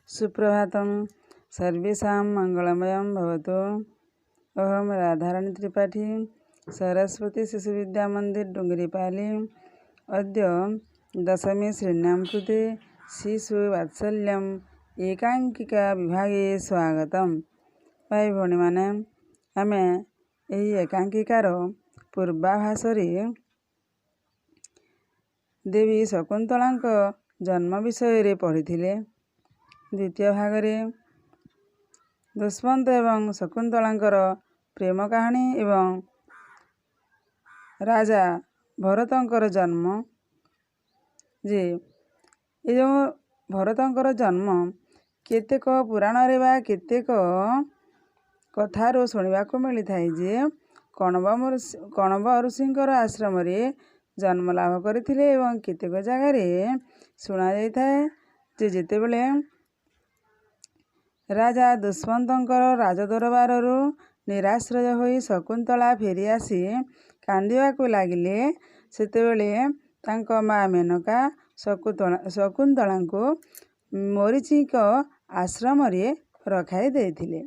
ସୁପ୍ରଭାତମ୍। ସର୍ବେଷାं ମଙ୍ଗଳମୟं ଭବତୁ। ଅହଂ ରାଧାରାଣୀ ତ୍ରିପାଠୀ, ସରସ୍ୱତୀ ଶିଶୁ ବିଦ୍ୟା ମନ୍ଦିର, ଡୁଙ୍ଗରିପାଲି। ଅଦ୍ୟ ଦଶମୀ ଶ୍ରେण्यां କୃତେ ଶିଶୁ ବାତ୍ସଲ୍ୟମ୍ ଏକାଙ୍କିକା ବିଭାଗେ ସ୍ୱାଗତମ୍। ଭାଇ ଭଉଣୀମାନେ, ଆମେ ଏହି ଏକାଙ୍କିକାର ପୂର୍ବାଭାସରେ ଦେବୀ ଶକୁନ୍ତଳାଙ୍କ ଜନ୍ମ ବିଷୟରେ ପଢ଼ିଥିଲେ। ଦ୍ୱିତୀୟ ଭାଗରେ ଦୁଷ୍ମନ୍ତ ଏବଂ ଶକୁନ୍ତଳାଙ୍କର ପ୍ରେମ କାହାଣୀ ଏବଂ ରାଜା ଭରତଙ୍କର ଜନ୍ମ, ଯେ ଏ ଯେଉଁ ଭରତଙ୍କର ଜନ୍ମ କେତେକ ପୁରାଣରେ ବା କେତେକ କଥାରୁ ଶୁଣିବାକୁ ମିଳିଥାଏ ଯେ କଣବ ଋଷିଙ୍କର ଆଶ୍ରମରେ ଜନ୍ମ ଲାଭ କରିଥିଲେ ଏବଂ କେତେକ ଜାଗାରେ ଶୁଣାଯାଇଥାଏ ଯେ ଯେତେବେଳେ ରାଜା ଦୁଷ୍ମନ୍ତଙ୍କର ରାଜଦରବାରରୁ ନିରାଶ୍ରୟ ହୋଇ ଶକୁନ୍ତଳା ଫେରିଆସି କାନ୍ଦିବାକୁ ଲାଗିଲେ, ସେତେବେଳେ ତାଙ୍କ ମା ମେନକା ଶକୁନ୍ତଳାଙ୍କୁ ମରୀଚିଙ୍କ ଆଶ୍ରମରେ ରଖାଇ ଦେଇଥିଲେ।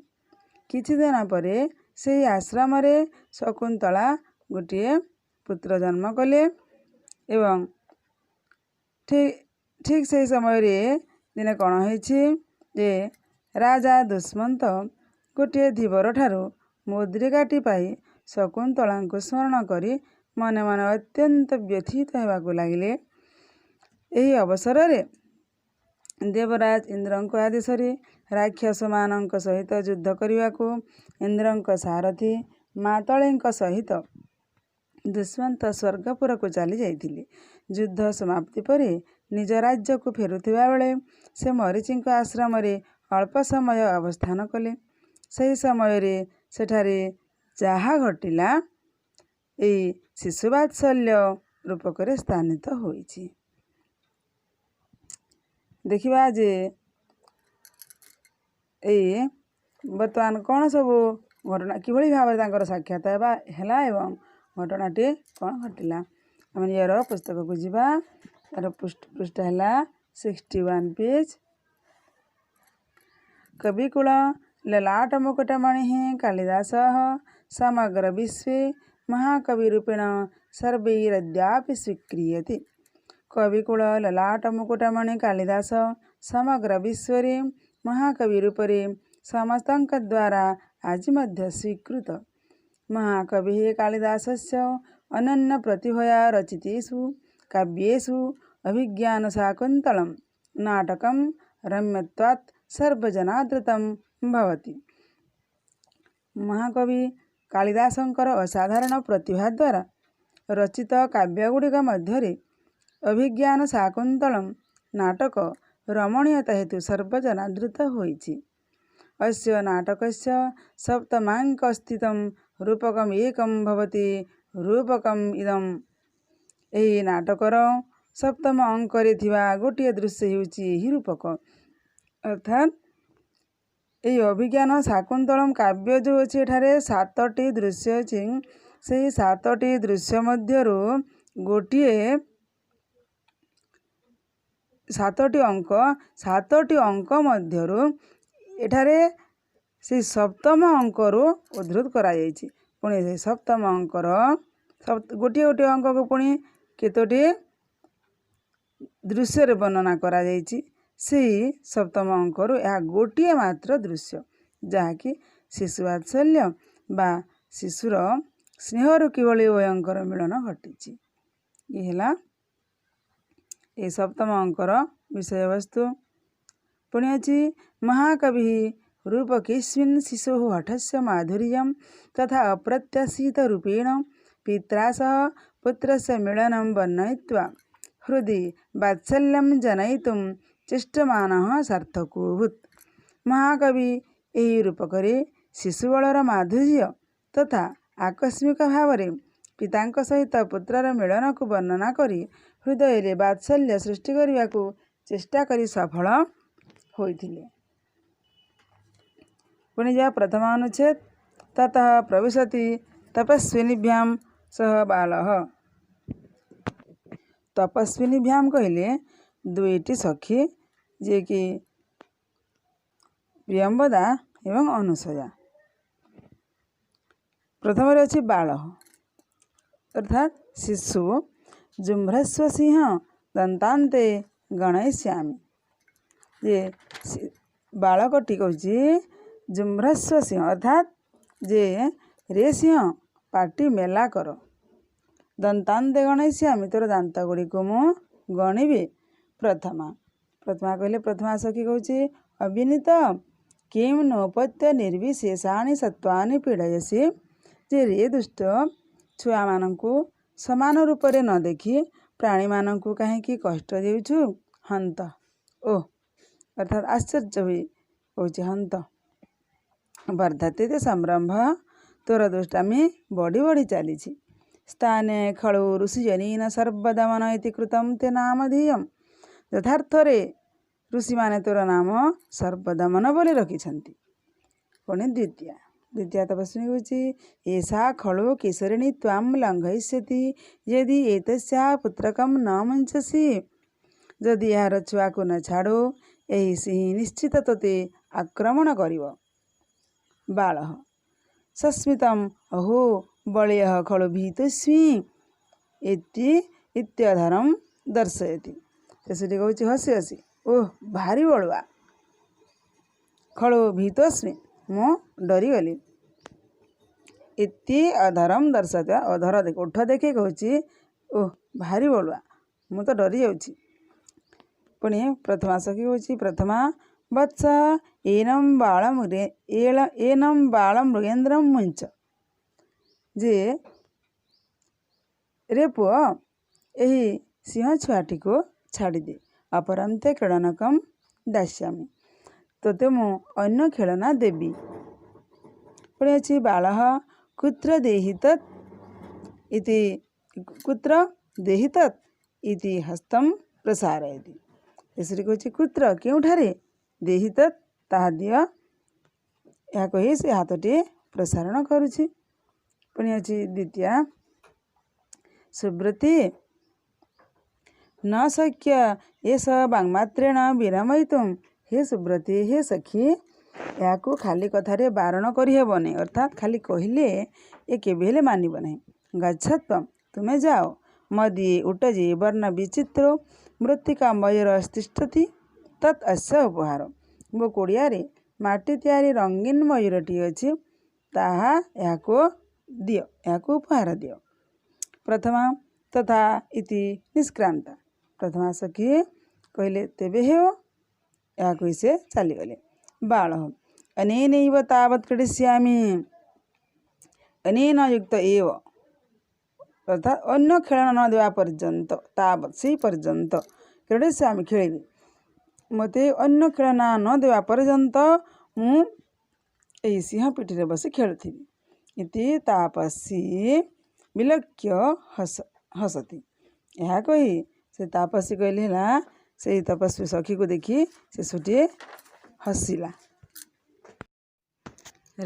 କିଛି ଦିନ ପରେ ସେହି ଆଶ୍ରମରେ ଶକୁନ୍ତଳା ଗୋଟିଏ ପୁତ୍ର ଜନ୍ମ କଲେ ଏବଂ ଠିକ୍ ସେହି ସମୟରେ ଦିନେ କ'ଣ ହେଇଛି ଯେ ରାଜା ଦୁଷ୍ମନ୍ତ ଗୋଟିଏ ଧୀବରଠାରୁ ମୁଦ୍ରିକାଟି ପାଇ ଶକୁନ୍ତଳାଙ୍କୁ ସ୍ମରଣ କରି ମନେ ମନେ ଅତ୍ୟନ୍ତ ବ୍ୟଥିତ ହେବାକୁ ଲାଗିଲେ। ଏହି ଅବସରରେ ଦେବରାଜ ଇନ୍ଦ୍ରଙ୍କ ଆଦେଶରେ ରାକ୍ଷସମାନଙ୍କ ସହିତ ଯୁଦ୍ଧ କରିବାକୁ ଇନ୍ଦ୍ରଙ୍କ ସାରଥୀ ମାତଳିଙ୍କ ସହିତ ଦୁଷ୍ମନ୍ତ ସ୍ୱର୍ଗପୁରକୁ ଚାଲି ଯାଇଥିଲେ। ଯୁଦ୍ଧ ସମାପ୍ତି ପରେ ନିଜ ରାଜ୍ୟକୁ ଫେରୁଥିବା ବେଳେ ସେ ମରୀଚିଙ୍କ ଆଶ୍ରମରେ ଅଳ୍ପ ସମୟ ଅବସ୍ଥାନ କଲେ। ସେହି ସମୟରେ ସେଠାରେ ଯାହା ଘଟିଲା, ଏଇ ଶିଶୁବାତ୍ସଲ୍ୟ ରୂପକରେ ସ୍ଥାନିତ ହୋଇଛି। ଦେଖିବା ଯେ ଏଇ ବର୍ତ୍ତମାନ କ'ଣ ସବୁ ଘଟଣା, କିଭଳି ଭାବରେ ତାଙ୍କର ସାକ୍ଷାତ ହେବା ହେଲା ଏବଂ ଘଟଣାଟି କ'ଣ ଘଟିଲା। ଆମେ ନିଜର ପୁସ୍ତକକୁ ଯିବା। ତାର ପୃଷ୍ଠା ହେଲା 61 ପେଜ୍। କବିକୁଳ ଲଲାଟ ମୁକୁଟମଣିः କାଳିଦାସः ସମଗ୍ର ବିଶ୍ୱେ ମହାକବିରୂପେଣ ସର୍ବୈରଦ୍ୟାପି ସ୍ୱୀକ୍ରିୟତେ। କବିକୁଳ ଲଲାଟ ମୁକୁଟମଣି କାଳିଦାସ ସମଗ୍ର ବିଶ୍ୱରେ ମହାକବି ରୂପରେ ସମସ୍ତଙ୍କ ଦ୍ୱାରା ଆଜି ମଧ୍ୟ ସ୍ୱୀକୃତ। ମହାକବିः କାଳିଦାସस्य ଅନନ୍ୟ ପ୍ରତିଭୟା ରଚିତେଷୁ କାବ୍ୟେଷୁ ଅଭିଜ୍ଞାନ ଶାକୁନ୍ତଳಂ ନାଟକಂ ରମ୍ୟତ୍ୱାत् ସର୍ବଜନାଦୃତಂ ଭବତି। ମହାକବି କାଳିଦାସଙ୍କର ଅସାଧାରଣ ପ୍ରତିଭା ଦ୍ୱାରା ରଚିତ କାବ୍ୟଗୁଡ଼ିକ ମଧ୍ୟରେ ଅଭିଜ୍ଞାନ ଶାକୁନ୍ତଳಂ ନାଟକ ରମଣୀୟତା ହେତୁ ସର୍ବଜନାଦୃତ ହୋଇଛି। ଅସ୍ୟ ନାଟକସ୍ୟ ସପ୍ତମାଙ୍କସ୍ଥିତಂ ରୂପକମ୍ ଏକମ୍ ଭବତି ରୂପକମ୍ ଇଦମ୍। ଏହି ନାଟକର ସପ୍ତମ ଅଙ୍କରେ ଥିବା ଗୋଟିଏ ଦୃଶ୍ୟ ହେଉଛି ଏହି ରୂପକ। ଅର୍ଥାତ୍ ଏହି ଅଭିଜ୍ଞାନ ଶାକୁନ୍ତଳମ୍ କାବ୍ୟ ଯେଉଁ ଅଛି, ଏଠାରେ ସାତଟି ଦୃଶ୍ୟ ଅଛି। ସେହି ସାତଟି ଦୃଶ୍ୟ ମଧ୍ୟରୁ ଗୋଟିଏ, ସାତଟି ଅଙ୍କ, ସାତଟି ଅଙ୍କ ମଧ୍ୟରୁ ଏଠାରେ ସେଇ ସପ୍ତମ ଅଙ୍କରୁ ଉଦ୍ଧୃତ କରାଯାଇଛି। ପୁଣି ସେଇ ସପ୍ତମ ଅଙ୍କର ଗୋଟିଏ ଗୋଟିଏ ଅଙ୍କକୁ ପୁଣି କେତୋଟି ଦୃଶ୍ୟରେ ବର୍ଣ୍ଣନା କରାଯାଇଛି। ସେଇ ସପ୍ତମ ଅଙ୍କରୁ ଏହା ଗୋଟିଏ ମାତ୍ର ଦୃଶ୍ୟ, ଯାହାକି ଶିଶୁ ବାତ୍ସଲ୍ୟ ବା ଶିଶୁର ସ୍ନେହରୁ କିଭଳି ଉଭୟଙ୍କର ମିଳନ ଘଟିଛି। ଇଏ ହେଲା ଏହି ସପ୍ତମ ଅଙ୍କର ବିଷୟବସ୍ତୁ। ପୁଣି ଅଛି, ମହାକବି ରୂପକେସ୍ମିନ୍ ଶିଶୋः ହଠस्य ମାଧୁର୍ଯ୍ୟं ତଥା ଅପ୍ରତ୍ୟାଶିତ ରୂପେଣ ପିତ୍ରା ସହ ପୁତ୍ରସ୍ୟ ମିଳनं ବର୍ଣ୍ଣୟିତ୍वा ହୃଦି ବାତ୍ସଲ୍ୟं ଜନୟିତୁं ଚେଷ୍ଟମାନः ସାର୍ଥକୋऽଭୂत्। ମହାକବି ଏହି ରୂପକରେ ଶିଶୁବଳର ମାଧୁର୍ଯ୍ୟ ତଥା ଆକସ୍ମିକ ଭାବରେ ପିତାଙ୍କ ସହିତ ପୁତ୍ରର ମିଳନକୁ ବର୍ଣ୍ଣନା କରି ହୃଦୟରେ ବାତ୍ସଲ୍ୟ ସୃଷ୍ଟି କରିବାକୁ ଚେଷ୍ଟା କରି ସଫଳ ହୋଇଥିଲେ। ପୁଣି ଯିବା ପ୍ରଥମ ଅନୁଚ୍ଛେଦ। ତତଃ ପ୍ରବିଶତି ତପସ୍ୱିନୀଭ୍ୟାಂ ସହ ବାଳଃ। ତପସ୍ୱିନୀଭ୍ୟାಂ କହିଲେ ଦୁଇଟି ସଖୀ, ଯିଏକି ପ୍ରିୟମ୍ବଦା ଏବଂ ଅନୁସୟା। ପ୍ରଥମରେ ଅଛି ବାଳ, ଅର୍ଥାତ୍ ଶିଶୁ। ଜୃମ୍ଭସ୍ୱ ସିଂହ, ଦନ୍ତାନ୍ ତେ ଗଣୟିଷ୍ୟାମି। ଯେ ବାଳକଟି କହୁଛି, ଜୃମ୍ଭସ୍ୱ ସିଂହ, ଅର୍ଥାତ୍ ଯେ ରେ ସିଂହ, ପାଟି ମେଲା କର। ଦନ୍ତାନ୍ ତେ ଗଣୟିଷ୍ୟାମି, ତୋର ଦାନ୍ତ ଗୁଡ଼ିକୁ ମୁଁ ଗଣିବି। ପ୍ରଥମା, ପ୍ରଥମା କହିଲେ, ପ୍ରଥମା ସଖୀ କହୁଛି, ଅବିନୀତ କିಂ ନୋପତ୍ୟ ନିର୍ବିଶେଷାଣି ସତ୍ୱାନି ପୀଡ଼ୟସି। ଯେ ରେ ଦୁଷ୍ଟ, ଛୁଆମାନଙ୍କୁ ସମାନ ରୂପରେ ନ ଦେଖି ପ୍ରାଣୀମାନଙ୍କୁ କାହିଁକି କଷ୍ଟ ଦେଉଛୁ? ହନ୍ତ, ଓହ, ଅର୍ଥାତ୍ ଆଶ୍ଚର୍ଯ୍ୟ ହୋଇ କହୁଛି, ହନ୍ତ ବର୍ଦ୍ଧତେ ତେ ସମ୍ରମ୍ଭ, ତୋର ଦୁଷ୍ଟାମି ବଢ଼ି ବଢ଼ି ଚାଲିଛି। ସ୍ଥାନେ ଖଳୁ ଋଷିଜନୀନ ସର୍ବଦମନ ଇତି କୃତಂ ତେ ନାମଧେୟମ୍। ଯଥାର୍ଥରେ ଋଷିମାନେ ତୋର ନାମ ସର୍ବଦମନ ବୋଲି ରଖିଛନ୍ତି। ପୁଣି ଦ୍ୱିତୀୟା, ଦ୍ୱିତୀୟା ତପସ୍ୱିନୀ କହୁଛି, ଏଷା ଖଳୁ କେଶରିଣୀ ତ୍ୱାಂ ଲଙ୍ଘୟିଷ୍ୟତି ଯଦି ଏତସ୍ୟା ପୁତ୍ରକಂ ନ ମୁଞ୍ଚସି। ଯଦି ଏହାର ଛୁଆକୁ ନ ଛାଡ଼ୁ, ଏହି ସିଂହୀ ନିଶ୍ଚିତ ତୋତେ ଆକ୍ରମଣ କରିବ। ବାଳ ସସ୍ମିତମ୍ ଅହୋ ବଳୀୟଃ ଖଳୁ ଭୀତୋସ୍ମି ଇତି ଇତ୍ୟଧରಂ ଦର୍ଶୟତି। ଶିଶୁଟି କହୁଛି ହସି ହସି, ଓହ, ଭାରି ବଳୁଆ। ଖଳୁ ଭୀତୋସ୍ମି, ମୁଁ ଡରିଗଲି। ଇତି ଅଧରମ ଦର୍ଶୟତି, ଅଧର ଦେଖ, ଓଠ ଦେଖି କହୁଛି, ଓହ, ଭାରି ବଳୁଆ, ମୁଁ ତ ଡରି ଯାଉଛି। ପୁଣି ପ୍ରଥମା ସଖୀ କହୁଛି, ପ୍ରଥମା, ବତ୍ସ, ଏନମ୍ ବାଳ ମୃଗେନ୍ଦ୍ରମ ମୁଞ୍ଚ। ଯେ ରେ ପୁଅ, ଏହି ସିଂହ ଛୁଆଟିକୁ ଛାଡ଼ିଦେ। ଅପରଂ ତେ କ୍ରୀଡ଼ନକମ୍ ଦାସ୍ୟାମି, ତୋତେ ମୁଁ ଅନ୍ୟ ଖେଳନା ଦେବି। ପୁଣି ଅଛି ବାଳଃ, କୁତ୍ର ଦେହି ତତ୍ ଇତି, କୁତ୍ର ଦେହି ତତ୍ ଇତି ହସ୍ତಂ ପ୍ରସାରୟତି। ଶେଷରେ କହୁଛି, କୁତ୍ର, କେଉଁଠାରେ, ଦେହି ତତ୍, ତାହା ଦିଅ, ଏହା କହି ସେ ହାତଟି ପ୍ରସାରଣ କରୁଛି। ପୁଣି ଅଛି ଦ୍ୱିତୀୟା, ସୁବ୍ରତି, ନ ଶକ୍ୟ ଏଷ ବାଙ୍ମାତ୍ରେଣ ବିରମୟିତୁମ୍। ହେ ସୁବ୍ରତି, ହେ ସଖୀ, ଏହାକୁ ଖାଲି କଥାରେ ବାରଣ କରିହେବ ନାହିଁ, ଅର୍ଥାତ୍ ଖାଲି କହିଲେ ଏ କେବେ ହେଲେ ମାନିବ ନାହିଁ। ଗଚ୍ଛତ୍ୱಂ, ତୁମେ ଯାଅ। ମଦୀୟେ ଉଟଜେ ବର୍ଣ୍ଣ ବିଚିତ୍ର ମୃତ୍ତିକା ମୟୂର ତିଷ୍ଠତି, ତତ୍ ଅସ୍ୟ ଉପହାର। ମୋ କୁଡ଼ିଆରେ ମାଟି ତିଆରି ରଙ୍ଗୀନ ମୟୂରଟିଏ ଅଛି, ତାହା ଏହାକୁ ଦିଅ, ଏହାକୁ ଉପହାର ଦିଅ। ପ୍ରଥମା ତଥା ଇତି ନିଷ୍କ୍ରାନ୍ତା। ପ୍ରଥମା ସଖୀ କହିଲେ, ତେବେ ହେଉ। ଏହା କହି ସେ ଚାଲିଗଲେ। ବାଳ ଅନେନୈବ ତାବତ୍ କ୍ରୀଡ଼ିଷ୍ୟାମି, ଅନେନ ଯୁକ୍ତ ଏବ, ଅର୍ଥାତ୍ ଅନ୍ୟ ଖେଳନା ନ ଦେବା ପର୍ଯ୍ୟନ୍ତ, ତାବତ୍, ସେଇ ପର୍ଯ୍ୟନ୍ତ, କ୍ରୀଡ଼ିଷ୍ୟାମି, ଖେଳିବି। ମୋତେ ଅନ୍ୟ ଖେଳନା ନ ଦେବା ପର୍ଯ୍ୟନ୍ତ ମୁଁ ଏହି ସିଂହ ପିଠିରେ ବସି ଖେଳୁଥିବି। ଇତି ତାପସୀ ବିଲୋକ୍ୟ ହସତି। ଏହା କହି ସେ ତାପସୀ କହିଲେ ହେଲା, ସେଇ ତପସ୍ୱୀ ସଖୀକୁ ଦେଖି ଶିଶୁଟିଏ ହସିଲା।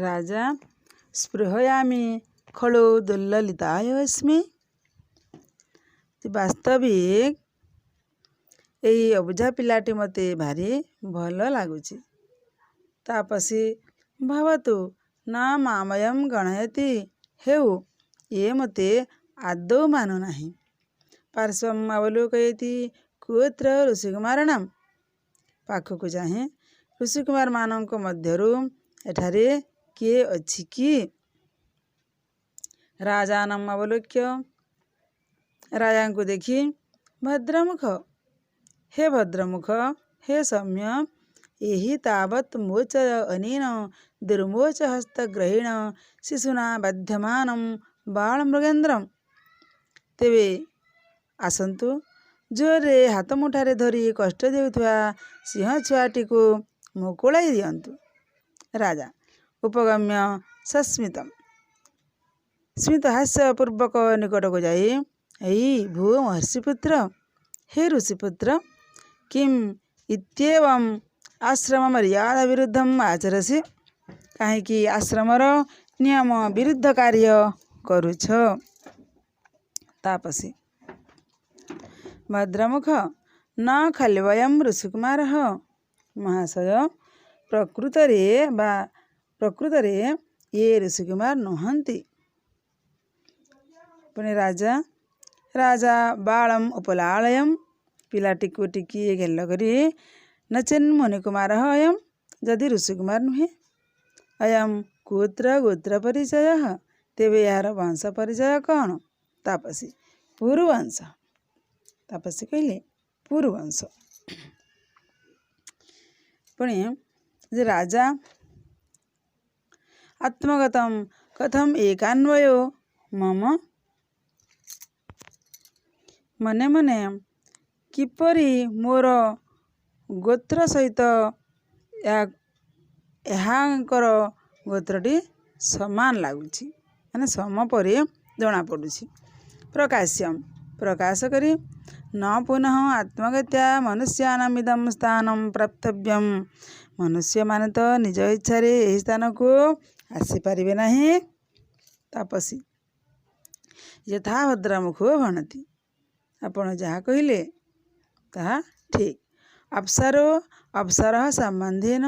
ରାଜା ସ୍ପୃହୟାମି ଖଳୁ ଦୁର୍ଲଳିତାୟ ଅସ୍ମି। ବାସ୍ତବିକ ଏଇ ଅବୁଝା ପିଲାଟି ମୋତେ ଭାରି ଭଲ ଲାଗୁଛି। ତାପସୀ ଭବତୁ, ନ ମାମୟಂ ଗଣୟତି। ହେଉ, ଇଏ ମୋତେ ଆଦୌ ମାନୁନାହିଁ। ପାର୍ଶ୍ୱମ୍ ଅବଲୋକୟତି, କୁତ୍ର ଋଷିକୁମାରାଣାମ୍। ପାଖକୁ ଚାହେଁ, ଋଷିକୁମାରମାନଙ୍କ ମଧ୍ୟରୁ ଏଠାରେ କିଏ ଅଛି କି? ରାଜାନମ୍ ଅବଲୋକ୍ୟ, ରାଜାଙ୍କୁ ଦେଖି, ଭଦ୍ରମୁଖ, ହେ ଭଦ୍ରମୁଖ, ହେ ସୌମ୍ୟ, ଏହି ତାବତ୍ ମୋଚୟ ଅନେନ ଦୁର୍ମୋଚ ହସ୍ତଗ୍ରହୀଣ ଶିଶୁନା ବାଧ୍ୟମାନಂ ବାଳମୃଗେନ୍ଦ୍ରମ୍। ତେବେ ଆସନ୍ତୁ, ଜୋରରେ ହାତ ମୁଠାରେ ଧରି କଷ୍ଟ ଦେଉଥିବା ସିଂହ ଛୁଆଟିକୁ ମୁକୁଳାଇ ଦିଅନ୍ତୁ। ରାଜା ଉପଗମ୍ୟ ସସ୍ମିତମ୍, ସ୍ମିତହାସ୍ୟ ପୂର୍ବକ ନିକଟକୁ ଯାଇ, ଏଇ ଭୂ ମହର୍ଷିପୁତ୍ର, ହେ ଋଷିପୁତ୍ର, କିମ୍ ଇତ୍ୟେବମ୍ ଆଶ୍ରମ ମର୍ୟାଦା ବିରୁଦ୍ଧମ୍ ଆଚରସି। କାହିଁକି ଆଶ୍ରମର ନିୟମ ବିରୁଦ୍ଧ କାର୍ଯ୍ୟ କରୁଛ? ତାପସୀ ଭଦ୍ରମୁଖ, ନ ଖଲ୍ୱୟଂ ଋଷିକୁମାରଃ। ମହାଶୟ, ପ୍ରକୃତରେ ବା ପ୍ରକୃତରେ ଇଏ ଋଷିକୁମାର ନୁହନ୍ତି। ପୁଣି ରାଜା, ରାଜା ବାଳମ୍ ଉପଲାଳୟମ୍, ପିଲାଟିକୁ ଟିକିଏ ଗେଲ କରି, ନଚେନ୍ ମୁନିକୁମାର ଅୟମ୍, ଯଦି ଋଷିକୁମାର ନୁହେଁ, ଅୟମ୍ କୁତ୍ର ଗୋତ୍ର ପରିଚୟ, ତେବେ ଏହାର ବଂଶ ପରିଚୟ କ'ଣ? ତାପସୀ ପୁରୁବଂଶ। ତାପସୀ କହିଲେ ପୁରୁବଂଶ। ପୁଣି ଯେ ରାଜା ଆତ୍ମଗତମ କଥମ ଏକାନ୍ୱୟୋ ମମ, ମନେ ମନେ କିପରି ମୋର ଗୋତ୍ର ସହିତ ଏହାଙ୍କର ଗୋତ୍ରଟି ସମାନ ଲାଗୁଛି, ମାନେ ସମ ପରି ଜଣାପଡ଼ୁଛି। ପ୍ରକାଶ୍ୟମ ପ୍ରକାଶ କରି, ନ ପୁନଃ ଆତ୍ମଗତ୍ୟା ମନୁଷ୍ୟାନାମିଦಂ ସ୍ଥାନಂ ପ୍ରାପ୍ତବ୍ୟମ୍, ମନୁଷ୍ୟମାନେ ତ ନିଜ ଇଚ୍ଛାରେ ଏହି ସ୍ଥାନକୁ ଆସିପାରିବେ ନାହିଁ। ତାପସୀ ଯଥା ଭଦ୍ରମୁଖୋ ଭଣତି, ଆପଣ ଯାହା କହିଲେ ତାହା ଠିକ୍। ଅପ୍ସରୋ ଅପ୍ସରଃ ସମ୍ବନ୍ଧେନ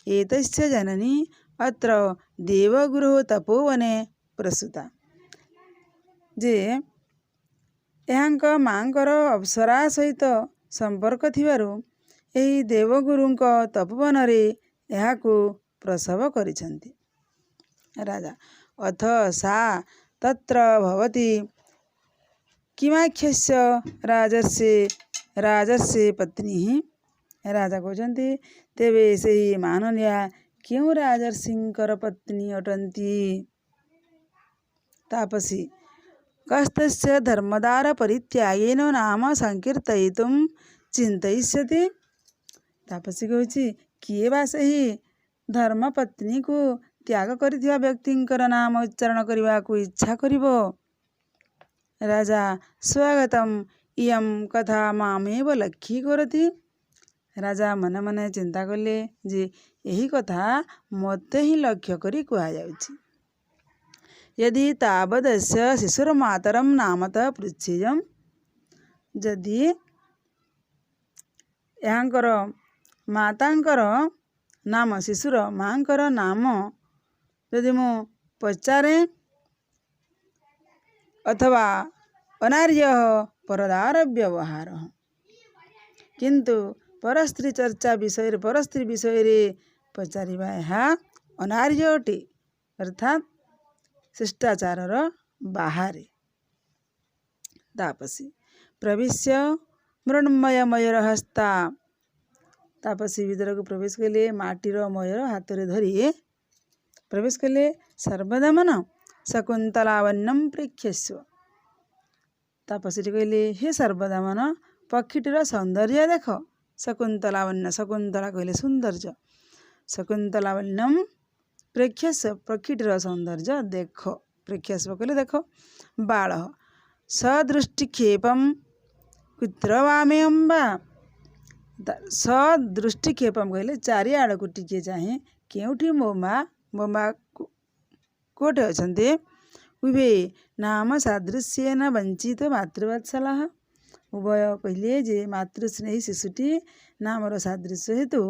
ଏତସ୍ୟ ଜନନୀ ଅତ୍ର ଦେବଗୁରୋଃ ତପୋବନେ ପ୍ରସୂତା, ଯେ ଏହାଙ୍କ ମାଙ୍କର ଅପ୍ସରା ସହିତ ସମ୍ପର୍କ ଥିବାରୁ ଏହି ଦେବଗୁରୁଙ୍କ ତପୋବନରେ ଏହାକୁ ପ୍ରସବ କରିଛନ୍ତି। ରାଜା ଅଥ ସା ତତ୍ର ଭବତି କିମାଖ୍ୟସ୍ୟ ରାଜର୍ଷି ରାଜର୍ଷି ପତ୍ନୀ। ରାଜା କହୁଛନ୍ତି, ତେବେ ସେହି ମାନନୀୟା କେଉଁ ରାଜର୍ଷିଙ୍କର ପତ୍ନୀ ଅଟନ୍ତି? ତାପସୀ କସ୍ତସ୍ୟ ଧର୍ମଦାର ପରିତ୍ୟାଗେନ ନାମ ସଂକୀର୍ତ୍ତୟିତୁം ଚିନ୍ତୟିଷ୍ୟତି। ତାପସୀ କହୁଛି, କିଏ ବା ସେହି ଧର୍ମପତ୍ନୀକୁ ତ୍ୟାଗ କରିଥିବା ବ୍ୟକ୍ତିଙ୍କର ନାମ ଉଚ୍ଚାରଣ କରିବାକୁ ଇଚ୍ଛା କରିବ? ରାଜା ସ୍ୱାଗତମ ଇୟಂ କଥା ମାମେବ ଲକ୍ଷ୍ୟୀ କରତି। ରାଜା ମନେ ମନେ ଚିନ୍ତା କଲେ ଯେ ଏହି କଥା ମୋତେ ହିଁ ଲକ୍ଷ୍ୟ କରି କୁହାଯାଉଛି। ଯଦି ତାବଦସ୍ୟ ଶିଶୁର ମାତରಂ ନାମତଃ ପୃଚ୍ଛେୟମ୍, ଯଦି ଏହାଙ୍କର ମାତାଙ୍କର ନାମ, ଶିଶୁର ମାଙ୍କର ନାମ ଯଦି ମୁଁ ପଚାରେ, ଅଥବା ଅନାର୍ଯ୍ୟ ପରଦାର ବ୍ୟବହାର, କିନ୍ତୁ ପରସ୍ତ୍ରୀ ଚର୍ଚ୍ଚା ବିଷୟରେ, ପରସ୍ତ୍ରୀ ବିଷୟରେ ପଚାରିବା ଏହା ଅନାର୍ଯ୍ୟ ଅଟେ, ଅର୍ଥାତ୍ ଶିଷ୍ଟାଚାରର ବାହାରେ। ତାପସୀ ପ୍ରବିଶ୍ୟ ମୃଣ୍ମୟ ମୟୂର ହସ୍ତା, ତାପସୀ ଭିତରକୁ ପ୍ରବେଶ କଲେ, ମାଟିର ମୟୂର ହାତରେ ଧରି ପ୍ରବେଶ କଲେ। ସର୍ବଦମନ ଶକୁନ୍ତଲାବନ୍ୟମ ପ୍ରେକ୍ଷସ୍ୱ। ତାପସୀଟି କହିଲେ, ହେ ସର୍ବଦମନ, ପକ୍ଷୀଟିର ସୌନ୍ଦର୍ଯ୍ୟ ଦେଖ। ଶକୁନ୍ତଲାବନ୍ୟ, ଶକୁନ୍ତଳା କହିଲେ ସୌନ୍ଦର୍ଯ୍ୟ, ଶକୁନ୍ତଲାବନ୍ୟମ ପ୍ରେକ୍ଷସ୍ୱ, ପକ୍ଷୀଟିର ସୌନ୍ଦର୍ଯ୍ୟ ଦେଖ। ପ୍ରେକ୍ଷସ୍ୱ କହିଲେ ଦେଖ। ବାଳ ସଦୃଷ୍ଟିକ୍ଷେପಂ କୁତ୍ର ବାମେ ଅମ୍ବା, ସଦୃଷ୍ଟିକ୍ଷେପಂ କହିଲେ ଚାରିଆଡ଼କୁ ଟିକିଏ ଚାହେଁ, କେଉଁଠି ମୋ ମା, ମୋ ମା କେଉଁଠି ଅଛନ୍ତି? ଉଭେ ନାମ ସାଦୃଶ୍ୟେନ ବଞ୍ଚିତ ମାତୃବତ୍ସଲା, ଉଭୟ କହିଲେ ଯେ ମାତୃସ୍ନେହୀ ଶିଶୁଟି ନାମର ସାଦୃଶ୍ୟ ହେତୁ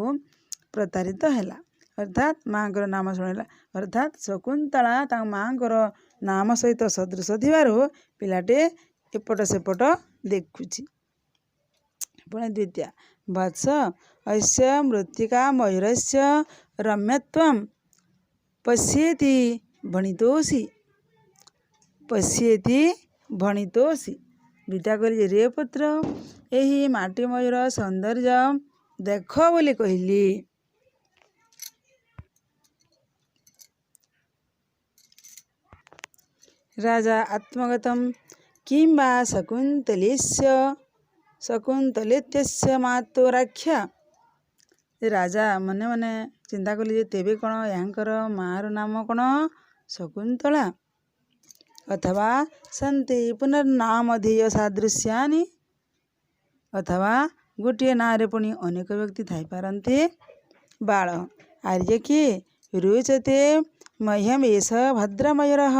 ପ୍ରତାରିତ ହେଲା, ଅର୍ଥାତ୍ ମାଆଙ୍କର ନାମ ଶୁଣିଲା, ଅର୍ଥାତ୍ ଶକୁନ୍ତଳା ତାଙ୍କ ମାଆଙ୍କର ନାମ ସହିତ ସଦୃଶ ଥିବାରୁ ପିଲାଟି ଏପଟ ସେପଟ ଦେଖୁଛି। ପୁଣି ଦ୍ୱିତୀୟା ବତ୍ସ ଅସ୍ୟ ମୃତ୍ତିକା ମୟୂରସ୍ୟ ରମ୍ୟତ୍ୱಂ ପଶ୍ୟେତି ଭଣିତୋଷି, ପଶ୍ୟେତି ଭଣିତୋଷି। ଦ୍ୱିତୀୟା କହିଲେ ରେ ପୁତ୍ର, ଏହି ମାଟି ମୟୂର ସୌନ୍ଦର୍ଯ୍ୟ ଦେଖ ବୋଲି କହିଲି। ରାଜା ଆତ୍ମଗତମ କିମ୍ବା ଶକୁନ୍ତଲେସ୍ୟ ଶକୁନ୍ତଲେତ୍ୟସ୍ୟ ମାତୁରାଖ୍ୟା। ରାଜା ମନେ ମନେ ଚିନ୍ତା କଲେ ଯେ ତେବେ କ'ଣ ଏହାଙ୍କର ମାଆର ନାମ କ'ଣ ଶକୁନ୍ତଳା? ଅଥବା ସନ୍ତି ପୁନର୍ନାମଧେୟ ସାଦୃଶ୍ୟାନି, ଅଥବା ଗୋଟିଏ ନାଁରେ ପୁଣି ଅନେକ ବ୍ୟକ୍ତି ଥାଇପାରନ୍ତି। ବାଳ ଆର୍ଯ୍ୟ କିଏ ରୋଚତେ ମହ୍ୟମ ଏଷ ଭଦ୍ରମୟୂରଃ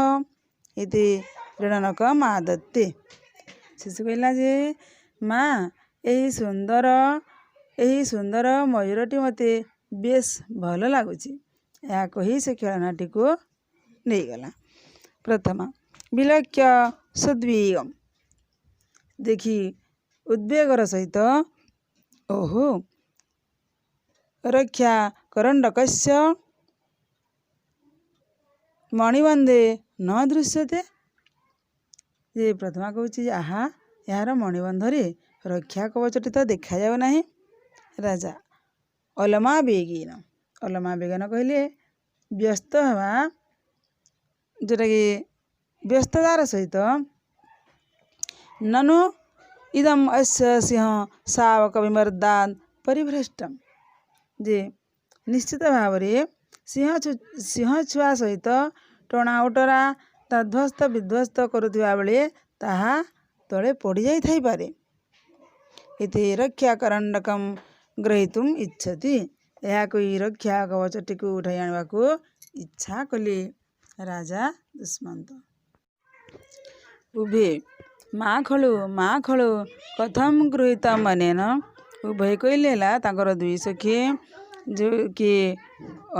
ଇତି ଋଣନକ ଆଦତ୍ତେ। ଶିଶୁ କହିଲା ଯେ ମା, ଏହି ସୁନ୍ଦର ମୟୂରଟି ମୋତେ ବେଶ ଭଲ ଲାଗୁଛି। ଏହା କହି ସେ ଖେଳନାଟିକୁ ନେଇଗଲା। ପ୍ରଥମା ବିଲୋକ୍ୟ ସୋଦ୍ବେଗମ୍, ଦେଖି ଉଦ୍ବେଗର ସହିତ, ଓହୋ ରକ୍ଷା କରଣ୍ଡକସ୍ୟ ମଣିବନ୍ଧେ ନ ଦୃଶ୍ୟତେ। ଯେ ପ୍ରଥମା କହୁଛି, ଆହା, ଏହାର ମଣିବନ୍ଧରେ ରକ୍ଷା କବଚଟି ତ ଦେଖାଯାଉ ନାହିଁ। ରାଜା ଅଲମା ବେଗିନ, ଅଲମା ବେଗନ କହିଲେ ବ୍ୟସ୍ତ ହେବା, ଯେଉଁଟାକି ବ୍ୟସ୍ତତାର ସହିତ, ନନୁ ଇଦମ୍ ଅସ୍ୟ ସିଂହ ଶାବକ ବିମର୍ଦାନ ପରିଭ୍ରଷ୍ଟମ୍, ଯେ ନିଶ୍ଚିତ ଭାବରେ ସିଂହ ଛୁଆ ସହିତ ଟଣା ଓଟରା ତା ଧ୍ୱସ୍ତ ବିଧ୍ୱସ୍ତ କରୁଥିବା ବେଳେ ତାହା ତଳେ ପଡ଼ିଯାଇଥାଇପାରେ। ଇତି ରକ୍ଷା କରଣ୍ଡକମ୍ ଗ୍ରହୀତୁମ୍ ଇଚ୍ଛତି, ଏହାକୁ ରକ୍ଷା କବଚଟିକୁ ଉଠାଇ ଆଣିବାକୁ ଇଚ୍ଛା କଲେ ରାଜା ଦୁଷ୍ମନ୍ତ। ଉଭେ ମା ଖଳୁ ମା ଖଳୁ କଥମ ଗୃହୀତମ୍ ଅନେନ। ଉଭୟ କହିଲେ ହେଲା ତାଙ୍କର ଦୁଇ ସଖୀ, ଯେଉଁ କି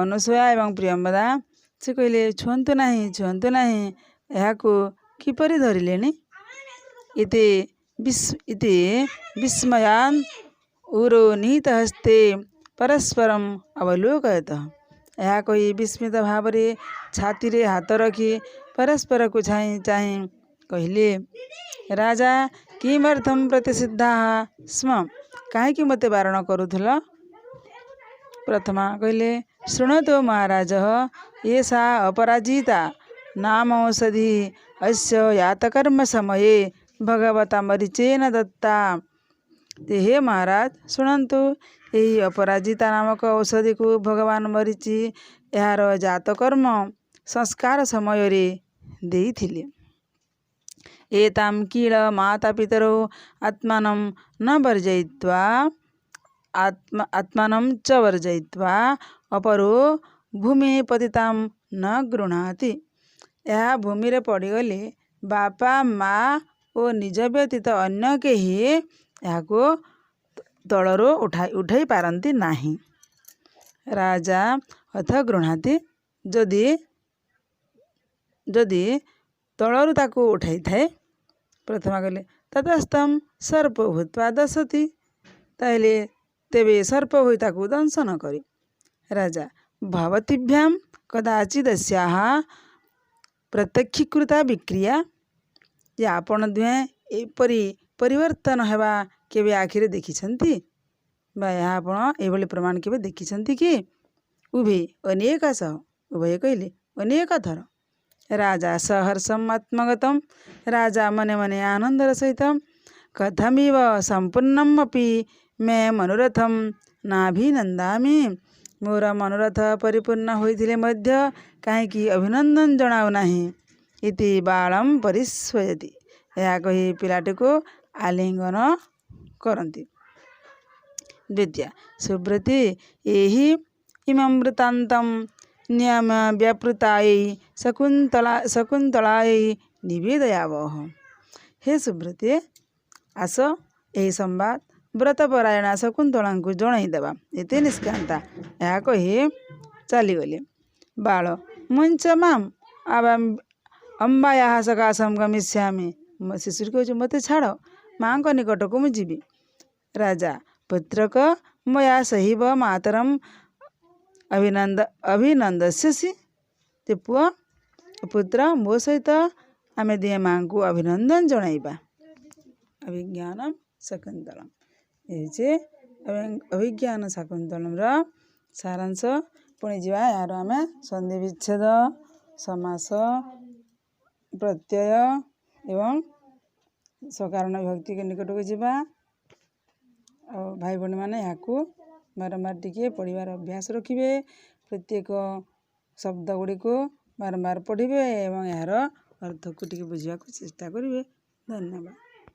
ଅନୁସୟା ଏବଂ ପ୍ରିୟମ୍ବଦା। ସେ କହିଲେ, ଛୁଅନ୍ତୁ ନାହିଁ, ଛୁଅନ୍ତୁ ନାହିଁ, ଏହାକୁ କିପରି ଧରିଲେଣି? ଇତି ବିସ୍ମୟାନ୍ ଉରୁ ନିହିତ ହସ୍ତେ ପରସ୍ପରମ୍ ଅବଲୋକୟତ। ଏହା କହି ବିସ୍ମିତ ଭାବରେ ଛାତିରେ ହାତ ରଖି ପରସ୍ପରକୁ ଚାହିଁ ଚାହିଁ କହିଲେ, ରାଜା କିମର୍ଥಂ ପ୍ରତିଷିଦ୍ଧାଃ ସ୍ମ, କାହିଁକି ମୋତେ ବାରଣ କରୁଥିଲ? ପ୍ରଥମା କହିଲେ, ଶୃଣୋତୁ ମହାରାଜ, ଏଷା ଅପରାଜିତା ନାମ ଔଷଧି ଅସ୍ୟ ଜାତକର୍ମ ସମୟେ ଭଗବତା ମରିଚେନ ଦତ୍ତା। ହେ ମହାରାଜ, ଶୁଣନ୍ତୁ, ଏହି ଅପରାଜିତା ନାମକ ଔଷଧିକୁ ଭଗବାନ ମରିଚି ଏହାର ଜାତକର୍ମ ସଂସ୍କାର ସମୟରେ ଦେଇଥିଲେ। ଏତାಂ କିଳ ମାତା ପିତରौ ଆତ୍ମାନಂ ନ ବର୍ଜୟିତ୍ୱା ଆତ୍ମାନಂ ଚ ବର୍ଜୟିତ୍ୱା ଅପରୋ ଭୂମି ପତିତାಂ ନ ଗୃହ୍ଣାତି। ଏହା ଭୂମିରେ ପଡ଼ିଗଲେ ବାପା ମା ଓ ନିଜ ବ୍ୟତୀତ ଅନ୍ୟ କେହି ଏହାକୁ ତଳରୁ ଉଠାଇ ପାରନ୍ତି ନାହିଁ। ରାଜା ଅଥ ଗୃହ୍ଣାତି, ଯଦି ତଳରୁ ତାକୁ ଉଠାଇଥାଏ। ପ୍ରଥମା କହିଲେ, ତତସ୍ତಂ ସର୍ପ ଭୂତ୍ୱା ଦଶତି, ତାହେଲେ ତେବେ ସର୍ପ ହୋଇ ତାକୁ ଦଂଶନ କରେ। ରାଜା ଭବତୀଭ୍ୟାಂ କଦାଚିଦସ୍ୟାଃ ପ୍ରତ୍ୟକ୍ଷୀକୃତା ବିକ୍ରିୟା, ଯେ ଆପଣ ଦୁହେଁ ଏପରି ପରିବର୍ତ୍ତନ ହେବା କେବେ ଆଖିରେ ଦେଖିଛନ୍ତି ବା ଏହା ଆପଣ ଏଭଳି ପ୍ରମାଣ କେବେ ଦେଖିଛନ୍ତି କି? ଉଭେ ଅନେକ ସହ, ଉଭୟ କହିଲେ ଅନେକ ଥର। ରାଜା ସହର୍ଷମ୍ ଆତ୍ମଗତମ୍, ରାଜା ମନେ ମନେ ଆନନ୍ଦର ସହିତ, କଥମିବ ସମ୍ପୂର୍ଣ୍ଣମ୍ ଅପି ମେ ମନୋରଥମ୍ ନାଭିନନ୍ଦାମି, ମୋର ମନୋରଥ ପରିପୂର୍ଣ୍ଣ ହୋଇଥିଲେ ମଧ୍ୟ କାହିଁକି ଅଭିନନ୍ଦନ ଜଣାଉ ନାହିଁ? ଇତି ବାଳମ୍ ପରିଷ୍ୱଜତି, ଏହା କହି ପିଲାଟିକୁ ଆଲିଙ୍ଗନ କରନ୍ତି। ଦ୍ୱିତୀୟା ସୁବ୍ରତି ଏହି ଇମಂ ବୃତ୍ତାନ୍ତಂ ନିୟମ ବ୍ୟାପୃତାୟୈ ଶକୁନ୍ତଳାୟୈ ନିବେଦୟାବହ। ହେ ସୁବ୍ରତେ, ଆସ ଏହି ସମ୍ବାଦ ବ୍ରତପରାୟଣା ଶକୁନ୍ତଳାଙ୍କୁ ଜଣାଇଦେବା। ଇତି ନିଷ୍କ୍ରାନ୍ତା, ଏହା କହି ଚାଲିଗଲେ। ବାଳ ମୁଞ୍ଚ ମାମ୍ ଅମ୍ବାୟାଃ ସକାଶಂ ଗମିଷ୍ୟାମି। ଶିଶୁଟି କହୁଛି, ମୋତେ ଛାଡ଼, ମାଙ୍କ ନିକଟକୁ ମୁଁ ଯିବି। ରାଜା ପୁତ୍ରକ ମୟା ସହୈବ ମାତରମ୍ ଅଭିନନ୍ଦସ୍ୟସି। ଯେ ପୁଅ, ପୁତ୍ର, ମୋ ସହିତ ଆମେ ଦିହେଁ ମାଙ୍କୁ ଅଭିନନ୍ଦନ ଜଣାଇବା। ଅଭିଜ୍ଞାନ ଶକୁନ୍ତଳମ୍ ହେଉଛି ଅଭିଜ୍ଞାନ ଶାକୁନ୍ତଳମ୍ର ସାରାଂଶ। ପୁଣି ଯିବା ଏହାର ଆମେ ସନ୍ଧି ବିଚ୍ଛେଦ, ସମାସ, ପ୍ରତ୍ୟୟ ଏବଂ ସକାରଣ ବିଭକ୍ତି ନିକଟକୁ ଯିବା। ଆଉ ଭାଇ ଭଉଣୀମାନେ ଏହାକୁ ବାରମ୍ବାର ଟିକିଏ ପଢ଼ିବାର ଅଭ୍ୟାସ ରଖିବେ। ପ୍ରତ୍ୟେକ ଶବ୍ଦ ଗୁଡ଼ିକୁ ବାରମ୍ବାର ପଢ଼ିବେ ଏବଂ ଏହାର ଅର୍ଥକୁ ଟିକେ ବୁଝିବାକୁ ଚେଷ୍ଟା କରିବେ। ଧନ୍ୟବାଦ।